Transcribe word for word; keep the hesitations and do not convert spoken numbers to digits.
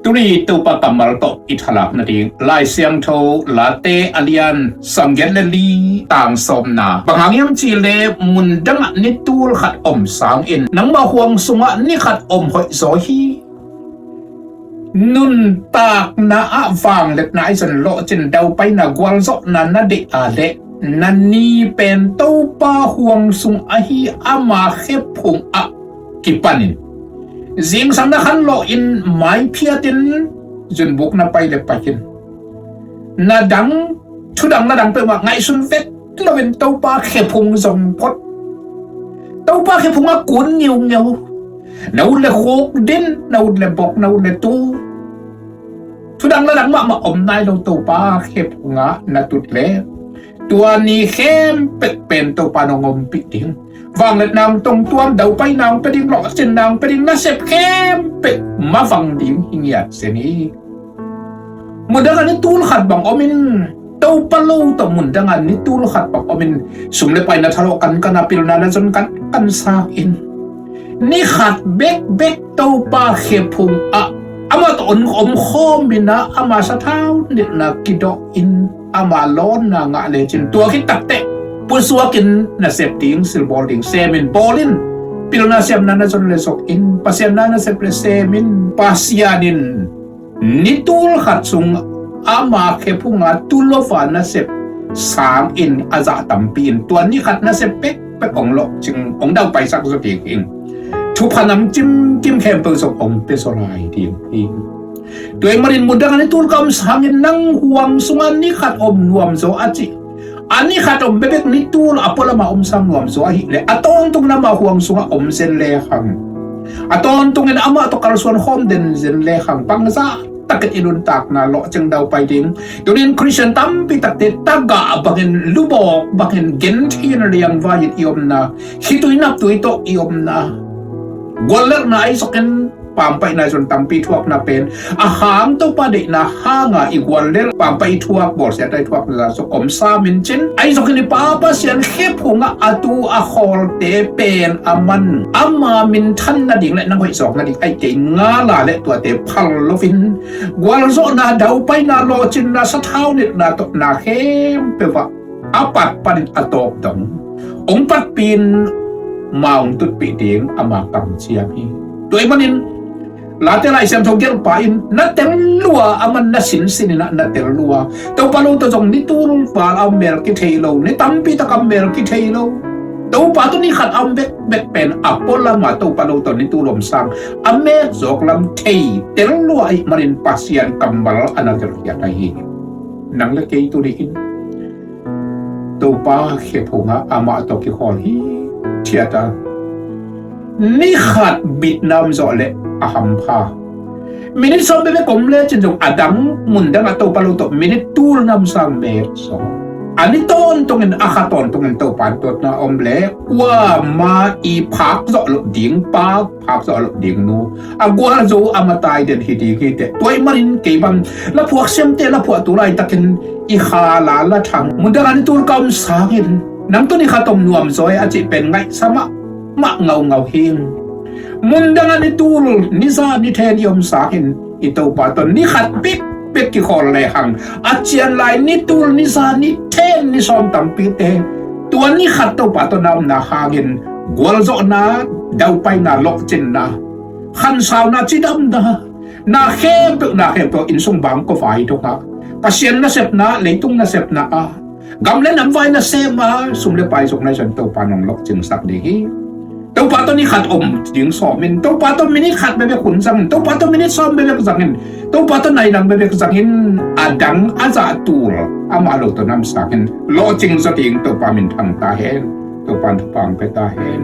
Tuni Topa kammal tawh i thalak nading Lai Siangtho Late a lian sawmgiat le li tang sawmna. Bang hang hiam cih leh mun dangah ni tul khat om sangin nangmah huang sungah ni khat om hoih zaw hi. Nuntakna ah vangliatna ahi zong lawhcin daupaina gualzawhna na deih a leh na ni pen Topa huang sung ahi ama khephung ah kipanin zingsang na khan lawhin maiphiatin zunbuk na pai le pai in na dang thudang na dang peuhmah ngaihsun vet loin Topa khephung zong phot. Topa khephung ah kun ngiungeu. Na ut le khuk din, na ut le bok, na ut le tu. Thudang na dang mahmah om nai lo Topa khephung ah na tut le tua ni khempeuh pen Topa nong ompih ding. Vangliatna hong tongtuam, daupaina hong pia ding, lawhcinna hong pia ding, nasep khempeuh mavang ding hi ngiat zen hi. Mundang a ni tul khat bang omin Topa lo tawh mundang a ni tul khat bang omin sum le paina thalawh kankan a pilna na zon kankan sakin ni khat bekbek Topa khephung ah amah tawh om khawmin ah ama sathau nilhna kidawh in ama lawnna ngah lecin tua khit takteh pusuakin nasep ding, silbawl ding semin bawlin pilna siamna na zon le zokin Pasian na nasep le semin Pasian in ni tul khat sung ama khephung a tu lo a nasep sangin a zah tampi in tua ni khat nasep pekpek hong lawhcing hong daupaisak zaw ding hi. Thupha nam kimkim khempeuh zong hong pia zaw lai ding hi. Tua ahih manin mundang a ni tul ka om sangin nang huang sungah ni khat om nuam zaw a cih a ni khat om bekbek ni tul a pualam a om sang nuam zaw ahih leh a tawntungin ama huang sungah om zen le hang a tawntungin amah tawh kalsuan khawm den zen le hang bangzah takin i nuntakna lawhcing daupai ding. Tunin Khristian tampi takte tagah bangin lubawk bangin genthei in liangvai in i omna khitui naptui tawh i omna guallelhna ahi zokin pampaihna zon tampi thuakna pen a hang Topa deihna hanga i guallelh pampai i thuak bawlsiat i thuakna zah zong om sam in cin ahi zokin i Pa Pasian khephung ah a tu a khawlte pen a man ama minthan nading le nang hoih zawk nading ahi kei ngala le tuate phal loin gualzawhna daupaina lawhcinna sathau nilhna tawh na khempeuh ah a pat panin a tawp dong hong patpih in ma hong tutpih ding ama kamciam hi. Tua ahih manin Late Lai Siangtho gelhpa in na tel lua a man na sinsin in ah na tel lua Topa lo tawh zong ni tul val a om mel kithei lo ni tampi tak a om mel kithei lo Topa tawh ni khat a om bekbek pen a pualam a Topa lo tawh ni tul om sang a mek zawk lam thei tel lua ahih manin Pasian kammal a na gelhkhiat ahi hi. Nang le kei tuni in Topa khephung ah amah tawh kikhawl hithiat a ni khat bit na om zawh leh a hampha. Minit sawm bekbek om lecin zong a dang mundang ah Topa lo tawh minit tul na om sang mek zaw a ni tawntungin a kha tawntungin Topa tuatna om leh kuama i phak zawh loh ding pa phak zawh loh ding nu a gualzo a matai den hi ding hi teh. Tua ahih manin kei bang laphuak siamte laphuah tu laitakin i kha la la thang mundang a ni tul ka om sangin nang tawh ni khat om nuam zaw e a cih pen ngaihsa mahmah ngaungau hing. Mundang a ni tul ni za ni then i om sangin i Topa tawh ni khat bekbek kikhawl lehang a cian lai ni tul ni za ni then ni sawm tampite tua ni khat Topa tawh na omna hangin gualzawhna daupaina lawhcinna khansauna cidamna na khempeuh na khempeuh innsung bangkua vai dongah Pasian nasepna leitung nasepna a gam le nam vai nasem a sum le pai zong na zon Topa nong lawhcingsak ding hi. Topa tawh ni khat om ding sawmin Topa tawh minit khat bekbek hun zangin Topa tawh minit sawm bekbek zangin Topa tawh nai dang bekbek zangin a dang a zah tul amah lo tawh na om sangin lawhcing zaw ding Topa minthang ta hen. Topa in thupha hong pia ta hen.